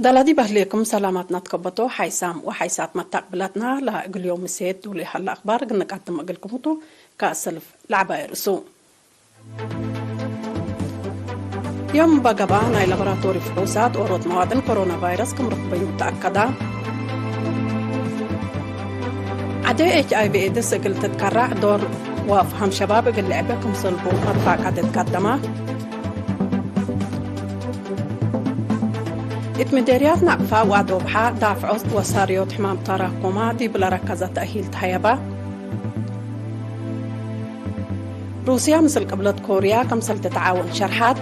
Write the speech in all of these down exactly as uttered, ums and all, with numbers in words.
ዳላዲ በህሌኩም ሰላማትና ትከበቶ ሓይሳም ወሓይሳት መታቅብላትና ለእግል ዮም ምሴት ዱል ይሀለ አክባር እግል ንቀድም እግልኩም ቱ። ከአሰልፍ ለዐባይ ርእሱ። ዮም እበ ገብአ ናይ ላቦራቶሪ ፍሑሳት ኦሮት መዋጥን ኮሮና ቫይረስ ክም ርክበዩ ተአከዳ። ዐደዩ ኤች አይ ቪ ኤድስ እግል ትትከራዕ ዶር ወፍሀም ሸባብ እግል ልዕቤ ክምሰልቡ መትፋቃት እትቀደማ። እት ምዴርያት ናቅፋ ወአዶብሓ ዳፍዖት ወሳርዮት ሕማም ተራኮማ ዲብ ለረከዘ ተእሂል ተሀየባ። ሩስያ ምስል ቅብለት ኮርያ ክምሰል ትትዓወን ሸርሓት።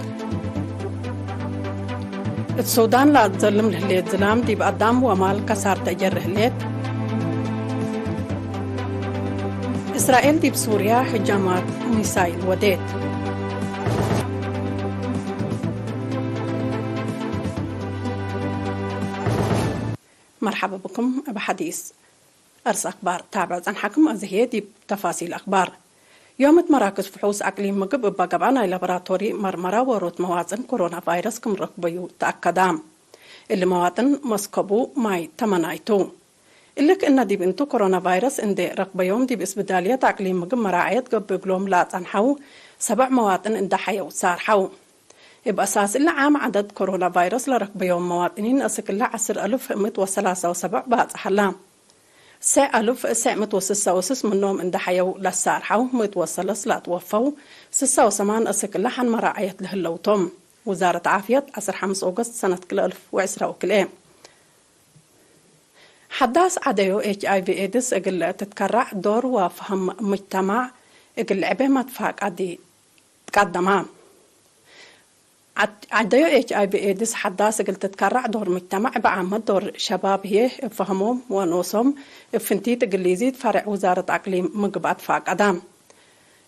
እት ሱዳን ለአትዘልም ለህሌት ዝላም ዲብ አዳም ወማል ከሳር ተአጀር ህሌት። እስራኤል ዲብ ሱርያ ህጃማት ሚሳይል ወዴት። መርሐበ ብኩም እብ ሐዲስ። አርስ አክባር ታብዕ ጸንሐክም። አዜ ህዬ ዲብ ተፋሲል አክባር። ዮም እት መራክዝ ፍሑስ አቅሊም ምግብ እበ ገብአ ናይ ላቦራቶሪ መርመራ ዎሮት መዋጥን ኮሮና ቫይረስ ክም ረክበዩ ተአከዳ። እሊ መዋጥን መስከቡ ማይ ተመናይቱ። እሊ ክእነ ዲብ እንቱ ኮሮና ቫይረስ እንዴ ረክበዮም ዲብ እስብዳልየት አቅሊም ምግብ መራዐየት ገብእ እግሎም ለአጸንሐው ሰበዕ መዋጥን እንዴ ሐየው ሳርሐው። እብ አሳስ እሊ ዓም ዐደድ ኮሮና ቫይረስ ለረክበዮም መዋጥኒን አስክ እሊ ዐስር አልፍ ምእት ወሰላሳ ወሰብዕ ባጽሕ ሀላ። ሰዕ አልፍ ሰዕ ምእት ወስሳ ወስስ ምኖም እንዴ ሐየው ለሳርሐው፣ ምእት ወሰለስ ለአትወፈው፣ ስሳ ወሰማን አስክ እሊ ሐን መራዐየት ለህለው ቶም። ውዛረት ዓፍየት ዐስር ሐምስ ኦገስት ሰነት ክልኤ አልፍ ወዕስራ ወክልኤ። ሐዳስ ዐደዮ ኤች አይ ቪ ኤድስ እግል ትትከራዕ ዶር ወፈሀም ሙጅተማዕ እግል ልዕቤ መትፋቃዲ ትቀደማ። ዐድ-፣ ዐደዮ ኤች አይ ቪ ኤድስ ሐዳስ እግል ትትከራዕ ዶር ሙጅተማዕ እብ ዓመት ዶር ሸባብ ህዬ እብ ፈሀሞም ወኖሶም እብ ፍንቲት እግል ሊዚድ ፈሬዕ ውዛረት አቅሊም ምግብ አትፋቀዳ።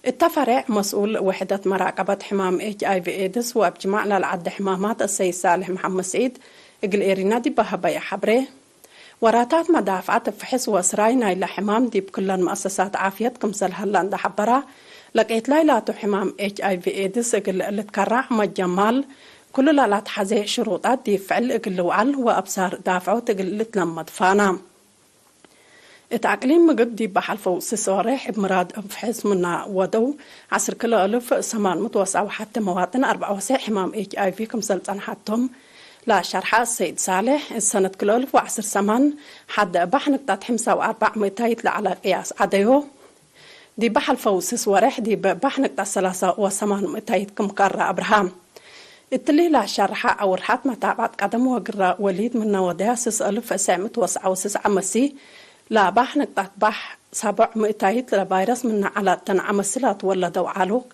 እተ ፈሬዕ መስኡል ውሕደት መራቀበት ሕማም ኤች አይ ቪ ኤድስ ወአጅማዕ ለልዐደ ሕማማት አሰይድ ሳልሕ መሐመድ ስዒድ እግል ኤሪና ዲብ ሀበየ ሐብሬ፣ ወራታት መዳፍዐት እብ ፍሕስ ወስራይ ናይለ ሕማም ዲብ ክለን መአሰሳት ዓፍየት ክምሰል ሀላ እንዴ ሐበራ፣ ለቄትላይ ላቱ ሕማም ኤች አይ ቪ ኤድስ እግል ልትከራዕ መጀማል፣ ክሉ ለለአትሐዜ ሽሩጣት ዲብ ፍዕል እግል ልውዓል ወአብሳር ዳፍዖት እግል ልትለመድ ፋና። እት አቅሊም ምግብ ዲብ ሐልፈው ስስ ወሬሕ እብ ምራድ እብ ፍሕስ ምና ወደው ዐስር ክልኤ አልፍ ሰማን ምእት ወሰብዓ ወሐቴ መዋጥን አርበዕ ወሰዕ ሕማም ኤች አይ ቪ ክምሰል ጸንሐቶም ለሸርሐ ሰይድ ሳሌሕ፣ እት ሰነት ክልኤ አልፍ ወዐስር ሰማን ሐደ እባሕ ንቅጣት ሕምሳ ወአርበዕ ምእታይት ለዐለ ቅያስ ዐደዮ። ዲብ ሐልፈው ስስ ወሬሕ ዲብ ባሕ ንቅጣት ሰላሳ ወሰማን ምእታይት ክም ቀረ አብርሃ። እትሊ ለሸርሐ አውርሐት መታብዐት ቀደም ወግረ ወሊድ ምነ ወደያ ስስ አልፍ ሰዕ ምእት ወሰዓ ወስስ ዐመሲ ለባሕ ንቅጣት ባሕ ሰቦዕ ምእታይት ለቫይረስ ምነ ዐለ ተን ዐመሲ ለትወለደው ዐሉክ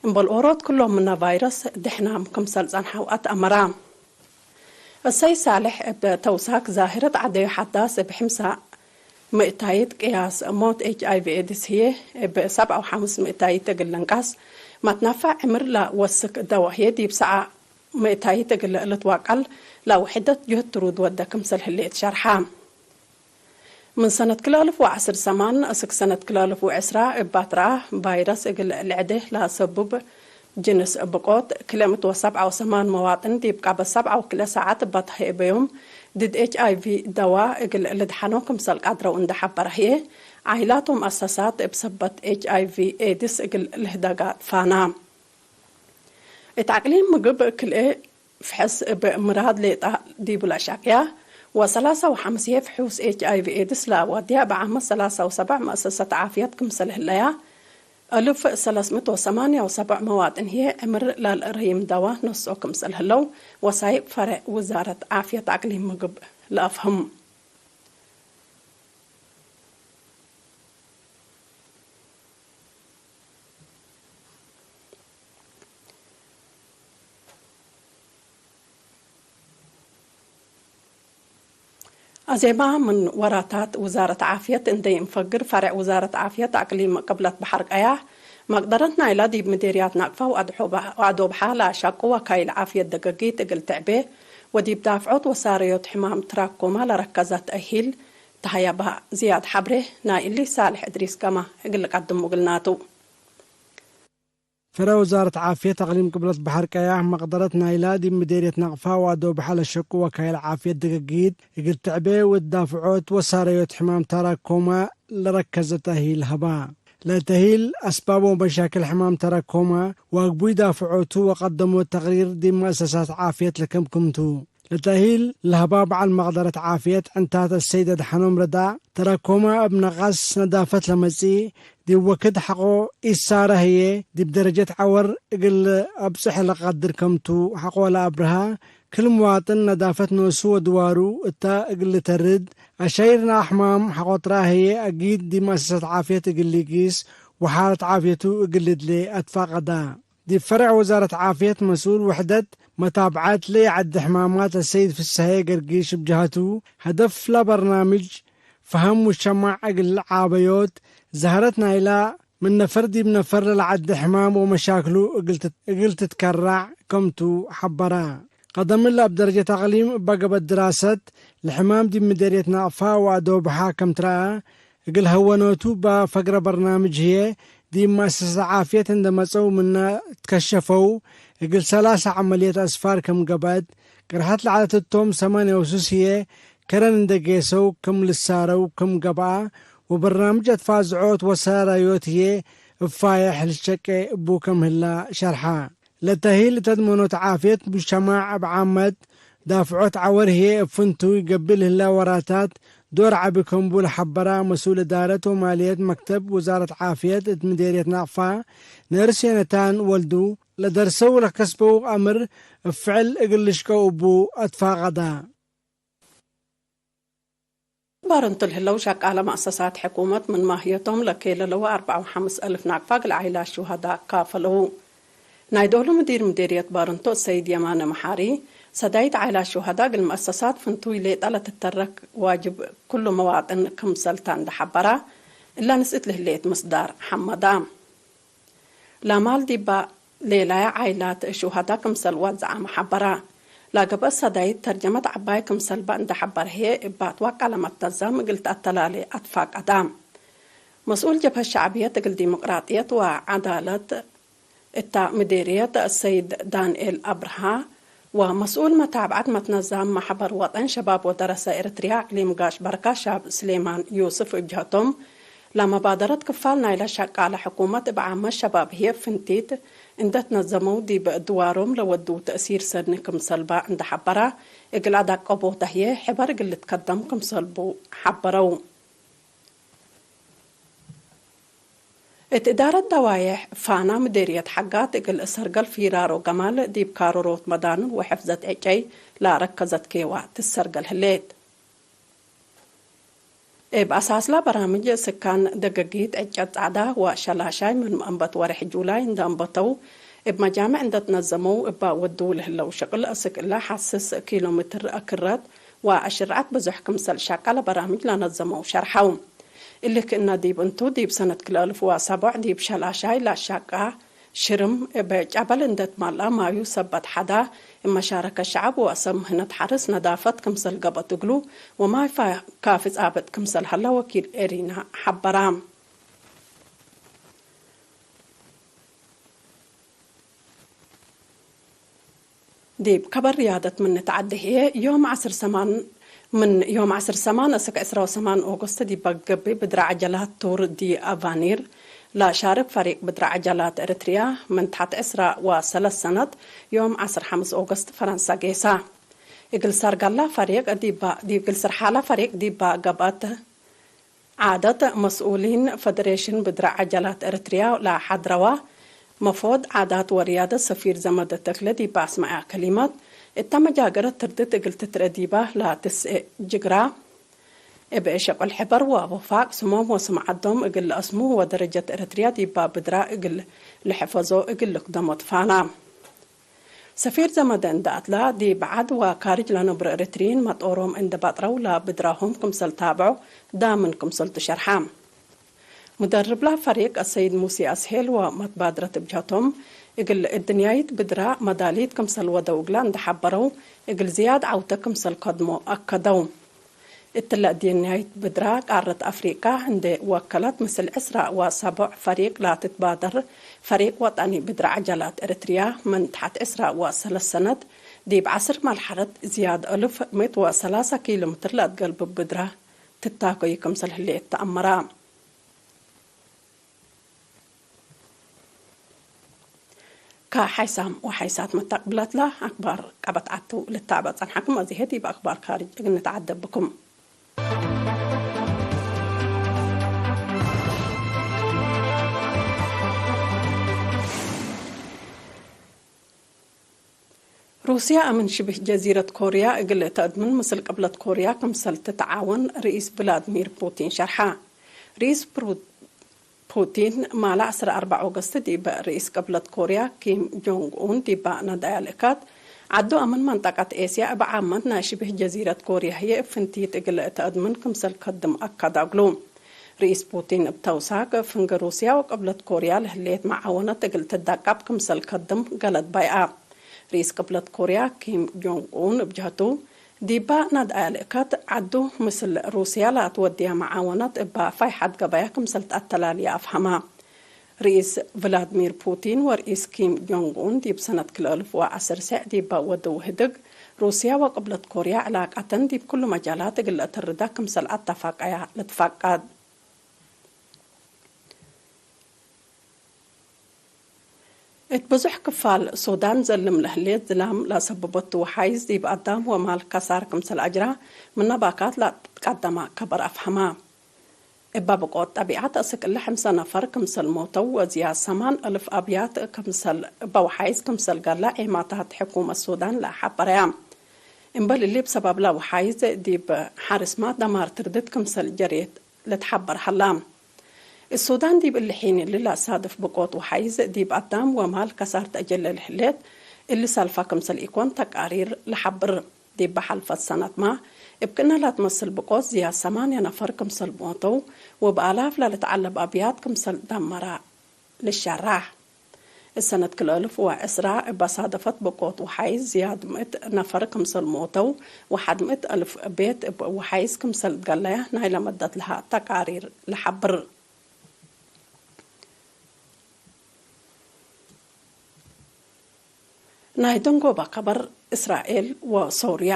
እምበል ኦሮት ክሎም ምነ ቫይረስ ድሕናም ክምሰል ጸንሐው አትአመራ። እሰይ ሳልሕ እብ ተውሳክ ዛህረት ዐደዩ ሐዳስ እብ ሕምሳ ምእታይት ቅያስ ሞት ኤች አይ ቪ ኤድስ ህዬ እብ ሰብዓ ወሐምስ ምእታይት እግል ልንቀስ፣ መትነፈዕ ዕምር ለወስክ ደወ ህዬ ዲብ ሰዓ ምእታይት እግል ልትወቀል ለውሕደት ጅህድ ትሩድ ወደ ክምሰል ህሌት ሸርሐ። ምን ሰነት ክልኤ አልፍ ወዐስር ሰማን እስክ ሰነት ክልኤ አልፍ ወዕስራ እብ ባትረአ ቫይረስ እግል ልዕዴ ለሰቡብ ጅንስ ብቆት ክልኤ ምእት ወሰብዓ ወሰማን መዋጥን ዲብ ቀበት ሰብዓ ወክልኤ ሳዐት እበ ተሀየበዮም ድድ ኤች አይ ቪ ደዋ እግል ልድሐኖ ክምሰል ቀድረው እንዴ ሐበረ ህዬ፣ ዓይላቶም አሰሳት እብ ሰበት ኤች አይ ቪ ኤድስ እግል ልህደጋ ፋና። እት አቅሊም ምግብ ክልኤ ፍሕስ እብ ምራድ ሌጣ ዲቡ ለሸቅያ፣ ወሰላሳ ወሐምስ ህዬ ፍሑስ ኤች አይ ቪ ኤድስ ለአዋድያ፣ እብ ዓመት ሰላሳ ወሰብዕ መአሰሰት ዓፍየት ክምሰል ህለያ፣ አልፍ ሰለስ ምእት ወሰማንያ ወሰብዕ መዋጥን ህዬ ዕምር ለልአረይም ደዋ ነስኦ ክምሰል ህለው ወሳይቅ ፈሬዕ ውዛረት ዓፍየት አቅሊም ምግብ ለአፍህም። አዜማ ምን ወራታት ውዛረት ዓፍየት እንዴ እንፈግር፣ ፈሬዕ ውዛረት ዓፍየት አቅሊም ቅብለት በሐር ቀያሕ፣ መቅደረት ናይላ ዲብ ምዴርያት ናቅፋ ወአድሖ-፣ ወአዶብሓ ለአሻቁ ወካይል ዓፍየት ደገጊት እግል ትዕቤ ወዲብ ዳፍዖት ወሳርዮት ሕማም ትራኮማ ለረከዘት እሂል ተሀያባ ዝያድ ሐብሬ ናይ እሊ ሳልሕ እድሪስ ገማ እግል ልቀድሙ እግልናቱ። ፈረ ወዛረት ዓፍየት አቅሊም ቅብለት በሐር ቀያሕ መቅደረት ናይላ ዲብ ምዴርየት ናቅፋ ወአዶብሐ ለሸቁ ወካይል ዓፍየት ደገጊት እግል ትዕቤ ወዳፍዖት ወሳረዮት ሕማም ተራኮማ ለረከዘ ተእሂል ሀባ። ለተእሂል አስባብ ወመሻክል ሕማም ተራኮማ ወአግቡይ ዳፍዖቱ ወቀደሞት ተቅሪር ዲብ መአሰሳት ዓፍየት ለከምክምቱ። ለተእሂል ለሀባ በዐል መቅደረት ዓፍየት ዕንታት አሰይድ አድሐኖም ረዳእ፣ ተራኮማ እብ ነቃስ ነዳፈት ለመጽእ፣ ዲብ ወክድ ሐቆ ኢሳረ ህዬ፣ ዲብ ደረጀት ዐወር እግል አብጽሕ ለቀድር ከምቱ ሐቆ ለአብርሃ፣ ክል ምዋጥን ነዳፈት ኖሱ ወድዋሩ እተ እግል ልተርድ፣ አሻይርና አሕማም ሐቆ ጥራህ ህዬ፣ አጊድ ዲብ መአሰሰት ዓፍየት እግል ሊጊስ ወሓለት ዓፍየቱ እግል ልድሌ አትፋቀዳ። ዲብ ፈርዕ ወዛረት ዓፍየት መስኡል ውሕደት መታብዐት ለኢዐዲ ሕማማት አሰይድ ፍሰሀየ ገርጊሽ እብ ጀሀቱ፣ ሀደፍ ለበርናምጅ ፈሀም ሙጅተማዕ እግል ዓበዮት፣ ዛህረት ናይላ ምን ነፈር ዲብ ነፈር ለለዐዲ ሕማም ወመሻክሉ እግል ትት-፣ እግል ትትከራዕ ከምቱ ሐበረ። ቀደም እለ እብ ደረጀት አቅሊም እበ ገበት ድራሰት ለሕማም ዲብ ምዴርየት ናቅፋ ወአዶብሐ ከም ትረአ፣ እግል ሀወኖቱ እበ ፈግረ በርናምጅ ህዬ፣ ዲብ መአሰሰት ዓፍየት እንደ መጸው ምነ ትከሸፈው፣ እግል ሰላሰ ዐመልየት አስፋር ከም ገብአት፣ ቅርሐት ለዐለት እቶም ሰማንያ ወሱስ ህዬ፣ ከረን እንደ ጌሰው ክም ልሳረው ክም ገብአ፣ ወበርናምጅ አትፋዝዖት ወሰራዮት ህዬ እብ ፋየሕ ልትሸቄ እቡ ከም ህላ ሸርሐ። ለተእሂል እተ አድመኖት ዓፍየት ሙጅተማዕ እብ ዓመት፣ ዳፍዖት ዐወር ህዬ እብ ፍንቱይ ገብእ ለህለ ወራታት ዶር ዐቢ ከም ቡ ለሐበራ መስኡል እዳረት ወማልየት መክተብ ውዛረት ዓፍየት እት ምዴርየት ናቅፋ፣ ነርስ ዮነታን ወልዱ፣ ለደርሰው ለከስበው አምር እብ ፍዕል እግል ልሽቀው እቡ አትፋቀዳ። ባርንቱ ለህለው ሸቃለ መአሰሳት ሕኩመት ምን ማህየቶም ለኬለለው አርበዕ ወሐምስ አልፍ ናቅፋ እግል ዓይላት ሹሀዳ ካፈለው። ናይ ዶሉ ምዲር ምዴርየት ባርንቱ ሰይድ የማነ መሓሪ፣ ሰዳይት ዓይላት ሹሀዳ እግል መአሰሳት ፍንቱይ ሌጠ ለትተረክ ዋጅብ ኩሉ መዋጥን ክምሰል ተ እንደ ሐበራ፣ እለ ንስእት ለህሌት ምስዳር ሐመዳ። ለማል ዲባ ሌላየ ዓይላት ሹሀዳ ክምሰል ወዘዐመ ሐበራ። ለገብአት ሰዳይት ተርጀመት ዐባይ ክምሰል በ እንደ ሐበረ ህዬ፣ እብ አትዋቀ ለመትነዘም እግል ተአተላሌ አትፋቀዳ። መስኡል ጀብሀት ሸዕብየት እግል ዲሞቅራጥየት ወዐዳለት እታ ምዴርየት ሰይድ ዳንኤል አብርሃ፣ ወመስኡል መታብዐት መትነዛም መሕበር ወጠን ሸባብ ወደረሰ ኤረትርያ እቅሊም ጋሽ በርካ ሻብ ስሌማን ዮስፍ እብ ጀህቶም፣ ለመባደረት ክፋል ናይለ ሸቃለ ሕኩመት እብ ዓመት ሸባብ ህዬ ፍንቲት እንዴ ትነዘመው ዲብ ድዋሮም ለወድው ተእሲር ሰኒ ክምሰል በ እንዴ ሐበራ፣ እግል አዳቀቦተ ህዬ ሕበር እግል ልትከደም ክምሰል ቡ ሐበረው። እት እዳረት ደዋዬሕ ፋና ምዴርየት ሐጋት እግል እሰርገል ፊራሮ ገማል ዲብ ካሮሮት መዳኑን ወሕፍዘት ዕጨይ ለአረከዘት ኬዋ ትሰርገል ህሌት። እብ አሳስላ በራምጅ ስካን ደገጊት ዕጨት ጸዕዳ ወሸላሻይ ምን አንበት ወሬሕ ጁላይ እንደ አንበተው እብ መጃምዕ እንደ ትነዘመው እበ ወድው ለህለው ሸቅል አስክ እለ ሐስስ ኪሎ ሜትር አክረት ወአሽርዐት ብዙሕ ክምሰል ሸቀለ በራምጅ ለነዘመው ሸርሐው። እሊ ክእነ ዲብ እንቱ፣ ዲብ ሰነት ክልኤ አልፍ ወሰቦዕ ዲብ ሸላሻይ ለአሻቃ ሽርም እብ ጨበል እንዴ ትማልአ ማዩ ሰበት ሐዳ፣ እብ መሻረከት ሸዐብ ወሰብ ምህነት ሐርስ ነዳፈት ክምሰል ገብአት እግሉ፣ ወማይ ፋ-፣ ካፊ ጻብጥ ክምሰል ሀለ ወኪል ኤሪና ሐበራ። ዲብ ከበር ርያደት ምን ንትዐዴ ህዬ፣ ዮም ዐስር ሰማን፣ ምን ዮም ዐስር ሰማን እስክ ዕስራ ወሰማን ኦገስት ዲብ ገብእ ብድረ ዐጀላት ቱር ዲ አቫኒር ለሻርክ ፈሪቅ ብድረ ዐጀላት ኤረትርያ፣ ምን ተሐት ዕስራ ወሰለስ ሰነት ዮም ዐስር ሐምስ ኦገስት ፈረንሳ ጌሰ። እግል ሰርገላ ፈሪቅ ዲባ፣ እግል ስርሓላ ፈሪቅ ዲባ ገብአት፣ ዓደት መስኡሊን ፈደሬሽን ብድረ ዐጀላት ኤረትርያ ለሐድረዋ መፎድ ዓዳት ወርያደት ሰፊር ዘመደ ተክለ ዲብ አስመዐ ከሊመት፣ እተ መጃገረት ትርድት እግል ትትረአ ዲባ ለትስኤ ጅግራ፣ እብ ሸቁል ሕበር ወወፋቅ ስሞም ወስምዓቶም እግል ለአስሙ ወደረጀት ኤረትርያ ዲባ ብድራ እግል ልሕፈዞ እግል ልክደሞ ትፋና። ሰፊር ዘመደ እንደ አትላ፣ ዲብ ዐድ ወካርጅ ለነብሮ ኤረትርዪን መጦሮም እንደ በጥረው ለብድራሆም ክምሰል ታብዖ ዳምን ክምሰልቱ ሸርሐ። ሙደርብላ ፈሪቅ አሰይድ ሙሴ አስሄል ወመትባድረት እብ ጀህቶም፣ እግል እድንያይት ብድራ መዳሊት ክምሰል ወደው እግላ እንደ ሐበረው፣ እግል ዝያድ ዐውተ ክምሰል ከድሞ አከደው። እትለ እድየንያይት ብድራ ቃረት አፍሪቃ እንዴ ወከለት፣ ምስል ዕስራ ወሰቦዕ ፈሪቅ ላትትባደር ፈሪቅ ወጠኒ ብድር ዐጀላት ኤረትርያ፣ ምን ተሐት ዕስራ ወሰለስ ሰነት ዲብ ዐስር መልሐለት ዝያድ እልፍ ምእት ወሰላሰ ኪሎ ሜትር ለአትገልብብ ብድራ ትታከዩ ክምሰል ህሌት ተአመረ። ከሓይሳም ወሓይሳት መተቅብለትለ አክባር ቀበት ዐቱ ልታበ ጸንሐኩም። አዜ ህድ እብ አክባር ካርጅ እግል ንትዓደብ ብኩም። ሩስያ አምን ሽብህ ጀዚረት ኮርያ እግል ተአድምን ምስል ቅብለት ኮርያ ክምሰል ትትዓወን ርኢስ ቭላድሚር ፑቲን ሸርሐ። ርኢስ ፕሩ-፣ ፑቲን፣ ማለ ዐስር አርበዕ ኦገስት ዲብ ርኢስ ቅብለት ኮርያ ኪም ጆንግ ኡን ዲበ ነድአያ ልእካት፣ ዐዱ አምን መንጠቀት ኤስያ እብ ዓመት ናይ ሽብህ ጀዚረት ኮርያ ህዬ እብ ፍንቲት እግል ተአድምን ክምሰል ከድም አከደ እግሉ። ርኢስ ፑቲን እብ ተውሳክ፣ ፍንግ ሩስያ ወቅብለት ኮርያ ለህሌት መዓወነት እግል ትደቀብ ክምሰል ከድም ገለድ ባይአ። ርኢስ ቅብለት ኮርያ ኪም ጆንግ ኡን እብ ጀህቱ፣ ዲባ ናድአያ ልእከት ዐዱ ምስል ሩስያ ለአትወድያ መዓወነት እባ ፋይሐት ገበያ ክምሰል ተአተላልየ አፍሀመ። ርኢስ ቭላድሚር ፑቲን ወርኢስ ኪም ጆንግ ኡን ዲብ ሰነት ክልኤ እልፍ ወዐስር ሴዕ ዲባ ወደው ህድግ፣ ሩስያ ወቅብለት ኮርያ ዕላቀተን ዲብ ኩሉ መጃላት እግል ለአተርዳ ክምሰል አተፋቀያ ልትፈቀድ። እት ብዙሕ ክፋል ሱዳን ዘልም ለህሌት ዝላም ለሰብበቱ ወሓይዝ ዲብ አዳም ወማል ከሳር ክምሰል አጅራ፣ ምነ ባካት ለትቀደመ ከበር አፍሀመ። እበ ብቆት ጠቢዐት አስክ እለ ሕምሰ ነፈር ክምሰል ሞተው ወዝያድ ሰማን እልፍ አብያት ክምሰል እበ ወሓይዝ ክምሰል ጋላ ዔማታት ሕኩመት ሱዳን ለሐበረያ። እምበል እሊ፣ እብ ሰበብለ ወሓይዝ ዲብ ሐርስ ማት ደማር ትርድት ክምሰል ጀሬት ልትሐበር ሀላ። እት ሱዳን ዲብ እሊ ሒን እሊ ለአሳድፍ ብቆት ወሓይዝ ዲብ አዳም ወማል ከሳር ተአጀለ ለህሌት፣ እሊ ሰልፋ ክምሰል ኢኮን ተቃሪር ለሐብር። ዲብ ሐልፈት ሰነትመ፣ እብ ክእነ ለትመስል ብቆት ዝያድ ሰማንየ ነፈር ክምሰል ሞተው ወበአላፍ ለልትዐለብ አብያት ክምሰል ደመረ ልሸራሕ። እት ሰነት ክልኤ እልፍ ወዐስራ እብ አሳደፈት ብቆት ወሓይዝ ዝያድ ምእት ነፈር ክምሰል ሞተው ወሐድ ምእት እልፍ ቤት እብ ወሓይዝ ክምሰል ትገለየ ናይለ መደት ለሀ ተቃሪር ለሐብር። ናይ ደንጎበ ከበር፣ እስራኤል ወሶርያ።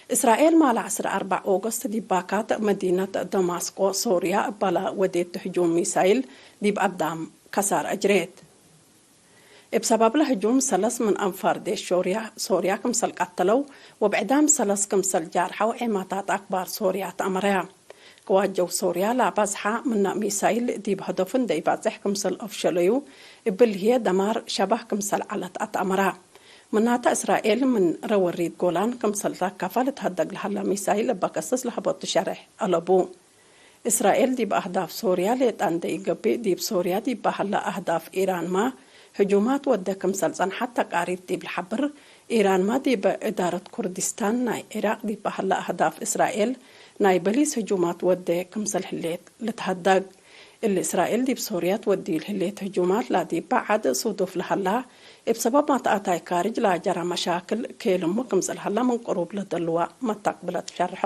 እስራኤል ማለ ዐስር አርበዕ ኦገስት ዲብ ባካት መዲነት ደማስቆ ሶርያ እበ ለወዴት ህጁም ሚሳይል ዲብ አዳም ከሳር አጅሬት። እብ ሰበብለ ህጁም ሰለስ ምን አንፋር ዴሽ ሾርያ፣ ሶርያ ክምሰል ቀተለው ወብዕዳም ሰለስ ክምሰል ጃርሐው ዔማታት አክባር ሶርያ ተአመረያ። ቅዋት ጀው ሶርያ ለአባዝሐ ምነ ሚሳይል ዲብ ሀደፉ እንዴ ኢባጽሕ ክምሰል አፍሸለዩ፣ እብሊ ህዬ ደማር ሸባህ ክምሰል ዐለት አትአመረ። ምናተ እስራኤል ምን ረወሪት ጎላን ክምሰል ተከፈ ልትሀደግ ለሀለ ሚሳይል እበ ከስስ ለሀበቱ ሸሬሕ አለቡ። እስራኤል ዲብ አህዳፍ ሶርያ ሌጣ እንዴ ኢገብእ፣ ዲብ ሶርያ ዲብ በሀለ አህዳፍ ኢራንመ ህጁማት ወዴ ክምሰል ጸንሐት ተቃሪር ዲብ ለሐብር፣ ኢራንመ ዲብ እዳረት ኩርዲስታን ናይ ዒራቅ ዲብ በሀለ አህዳፍ እስራኤል ናይ በሊስ ህጁማት ወዴ ክምሰል ህሌት ልትሀደግ። እሊ እስራኤል ዲብ ሶርያ ትወድዩ ለህሌት ህጁማት ለዲበ ዐድ ሱዱፍ ለሀላ፣ እብ ሰበብ መትአታይ ካርጅ ለአጀረ መሻክል ኬልሙ ክምሰል ሀላ ምን ቅሩብ ለደልወ መተቅብለት ሸርሖ።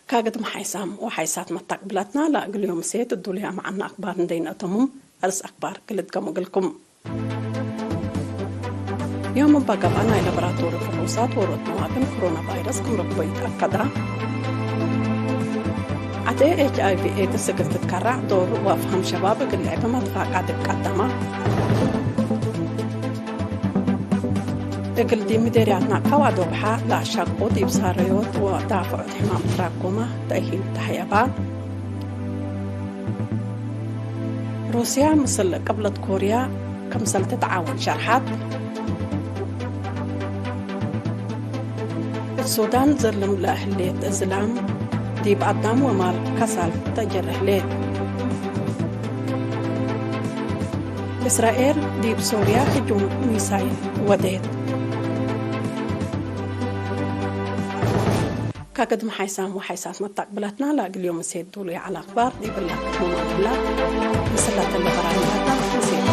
ካግድም ሓይሳም ወሓይሳት መተቅብለትና ለእግል ዮም ሴት እዱልያ መዓና አክባር እንዴ ነአተምም፣ አርስ አክባር ክልትከም እግልኩም። ዮም እበ ገብአ ናይ ለቦራቶሪ ፍሑሳት ወሮት መዋክን ኮሮና ቫይረስ ክም ርክቦ ይትአከዳ። ዐደ ኤች አይ ቪ ኤድስ እግል ትትከራዕ ዶር ወአፍሃም ሸባብ እግል ልዕብ መትፋቃድ ቀደማ። እግል ዲብ ምዴርያት ናቅፋ ወአዶብሐ ለአሻቅቦ ዲብ ሳረዮት ወዳፍዖት ሕማም ትራኮመ ተእሂል ተሀየባ። ሩስያ ምስል ቅብለት ኮርያ ክምሰል ትትዓወን ሸርሐት። እት ሱዳን ዘልም ለህሌት እዝላም ዲብ አዳም ወማል ከሳል ተጀርህ ህሌት። እስራኤል ዲብ ሶርያ ህጁም ሚሳይል ወዴት። ከግድም ሓይሳም ወሓይሳት መታቅብላትና ለእግል ዮም እሴት ዱሉይ ዐለ አክባር ዲብላ ክትመማትላ ምስላተ ለበራይላታ እሴት